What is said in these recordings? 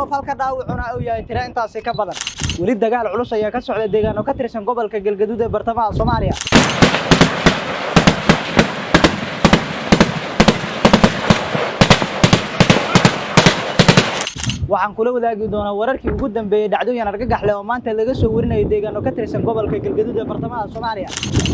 qof, halka dhaawacuna uu yahay tiro intaasi ka badan. Weli dagaal culus ayaa ka socda deegaano ka tirsan gobolka Galgaduud ee bartamaha Soomaaliya. Waxaan kula wadaagi doonaa wararkii ugu dambeeyey dhacdooyin argagax leh oo maanta laga soo warinayo deegaano ka tirsan gobolka Galgaduud ee bartamaha Soomaaliya,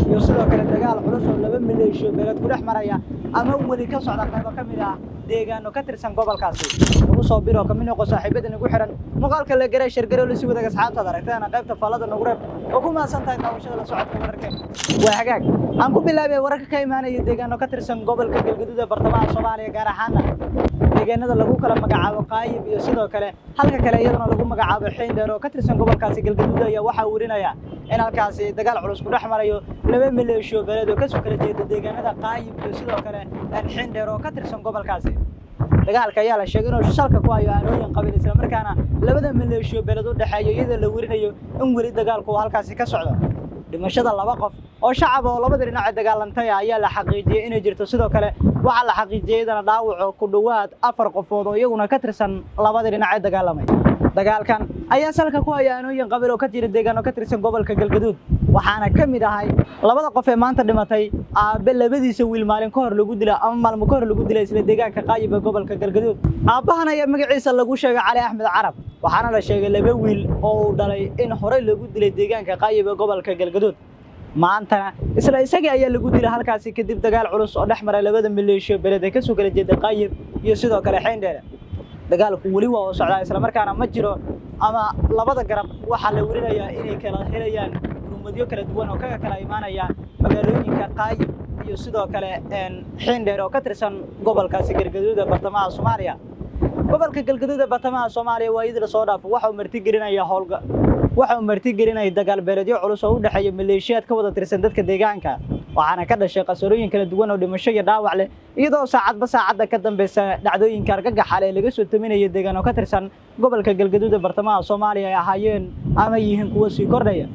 iyo sidoo kale dagaal culus oo laba maleeshiyo beeleed ku dhex maraya ama weli ka socda qaybo ka mid ah deegaano ka tirsan gobolkaasi. Nagu soo biro, kamid noqo saaxiibada nagu xiran. Muuqaalka la garay, shargarow, la sii wadaag asxaabtaada. Aragtidana qaybta faallada nagu reeb oo ku mahadsan tahay daawashada la socodka wararkeena. Waa hagaag, aan ku bilaabay wararka ka imaanaya deegaano ka tirsan gobolka Galgaduud ee bartamaha Soomaaliya, gaar ahaana deegaanada lagu kala magacaabo Qaayib iyo sidoo kale halka kale iyadana lagu magacaabo Xiindheer oo ka tirsan gobolkaasi Galgaduud, ayaa waxaa warinaya in halkaasi dagaal culus ku dhex marayo laba maleeshiyo beeleed oo kasoo kala jeeda deegaanada Qaayib iyo sidoo kale Xiindheer oo ka tirsan gobolkaasi. Dagaalka ayaa la sheegay inuu salka ku hayo aanooyin qabin, islamarkaana labada maleeshiyo beeleed u dhexeeyo, iyadoo la werinayo in weli dagaalku uu halkaasi ka socdo. Dhimashada laba qof oo shacab oo labada dhinac ee dagaalantay ayaa la xaqiijiyey inay jirto. Sidoo kale waxaa la xaqiijiyey iyadana dhaawaco ku dhowaad 4 qofood oo iyaguna ka tirsan labada dhinac ee dagaalamay. Dagaalkan ayaa salka ku haya aanooyin qabiil oo ka jira deegaano ka tirsan gobolka Galgaduud, waxaana ka mid ahay labada qof ee maanta dhimatay aabe labadiisa wiil maalin ka hor lagu dila ama maalmo ka hor lagu dilay isla deegaanka Qaayib ee gobolka Galgaduud. Aabbahan ayaa magaciisa lagu sheegay Cali Axmed Carab, waxaana la sheegay laba wiil oo uu dhalay in horey lagu dilay deegaanka Qaayib ee gobolka Galgaduud. Maantana isla isagii ayaa lagu dilay halkaasi kadib dagaal culus oo dhex maray labada maleeshiyo beeleed ee kasoo kala jeeda Qaayib iyo sidoo kale Xiindheere. Dagaalku weli waa uu socdaa, islamarkaana ma jiro ama labada garab waxaa la werinayaa inay kala helayaan gurmadyo kala duwan oo kaga kala imaanaya magaalooyinka Qaayib iyo sidoo kale Xiindheer oo ka tirsan gobolkaasi Galgaduud ee bartamaha Soomaaliya. Gobolka Galgaduud ee bartamaha Soomaaliya waayadii lasoo dhaafo waxa uu martigelinaya howlga waxa uu martigelinaya dagaal beeleedyo culus oo u dhexeeya maleeshiyaad ka wada tirsan dadka deegaanka, waxaana ka dhashay khasarooyin kala duwan oo dhimasho iyo dhaawac leh, iyadoo saacadba saacadda ka dambeysa dhacdooyinka argagaxa leh laga soo taminaya deegaano ka tirsan gobolka Galgaduud ee bartamaha Soomaaliya ay ahaayeen ama yihiin kuwo sii kordhaya.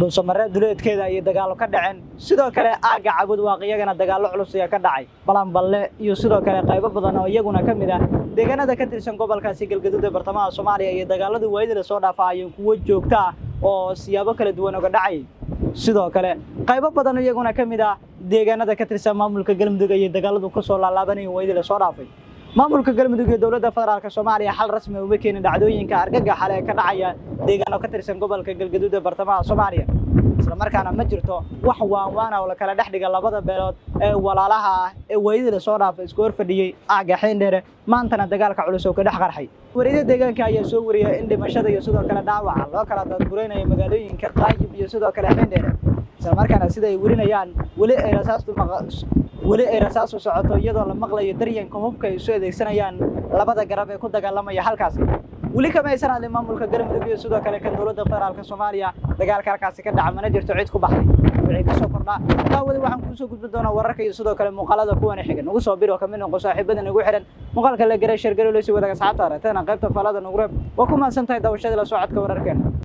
Dhuusamaree duleedkeeda ayay dagaallo ka dhaceen. Sidoo kale aagga Cabud Waaq iyagana dagaallo culus ayaa ka dhacay. Balanballe iyo sidoo kale qaybo badan oo iyaguna ka mid ah deegaanada ka tirsan gobolkaasi Galgaduud ee bartamaha Soomaaliya iyo dagaaladii waayadii lasoo dhaafa ayeen kuwo joogto ah oo siyaabo kala duwan uga dhacay. Sidoo kale qaybo badan iyaguna ka mid ah deegaanada ka tirsan maamulka Galmudug ayay dagaaladu kasoo laalaabanayeen waayadii lasoo dhaafay. Maamulka Galmudug iyo dowladda federaalka Soomaaliya xal rasmi uma keenin dhacdooyinka argagaxa leh ee ka dhacaya deegaano ka tirsan gobolka Galgaduud ee bartamaha Soomaaliya, islamarkaana ma jirto wax waanwaana oo la kala dhex dhiga labada beelood ee walaalaha ah ee waayadii lasoo dhaafay isku hor fadhiyey aagga Xiindheere, maantana dagaalka culus oo ka dhex qarxay. Wariyada deegaanka ayaa soo wariyay in dhimashada iyo sidoo kale dhaawaca loo kala daadguraynayo magaalooyinka Qaayib iyo sidoo kale Xiindheere, islamarkaana sida ay warinayaan weli ay rasaastu socoto, iyadoo la maqlayo daryanka hubka ay isu adeegsanayaan labada garab ee ku dagaalamaya halkaasi. Weli kama aysan hadlin maamulka Galmudug iyo sidoo kale kan dowladda federaalka Soomaaliya dagaalka halkaasi ka dhaca, mana jirto cid ku baxday. Wixii kasoo kordhaa, daawada, waxaan kuusoo gudbin doonaa wararka iyo sidoo kale muuqaalada kuwana xigan. Nagu soo biro, kamid noqo saaxiibada nagu xiran. Muuqaalka la garay, shargarow, la sii wadaag asxaabta. Aragtana qaybta faallada nagu reeb. Waa ku mahadsan tahay daawashada la socodka wararkeena.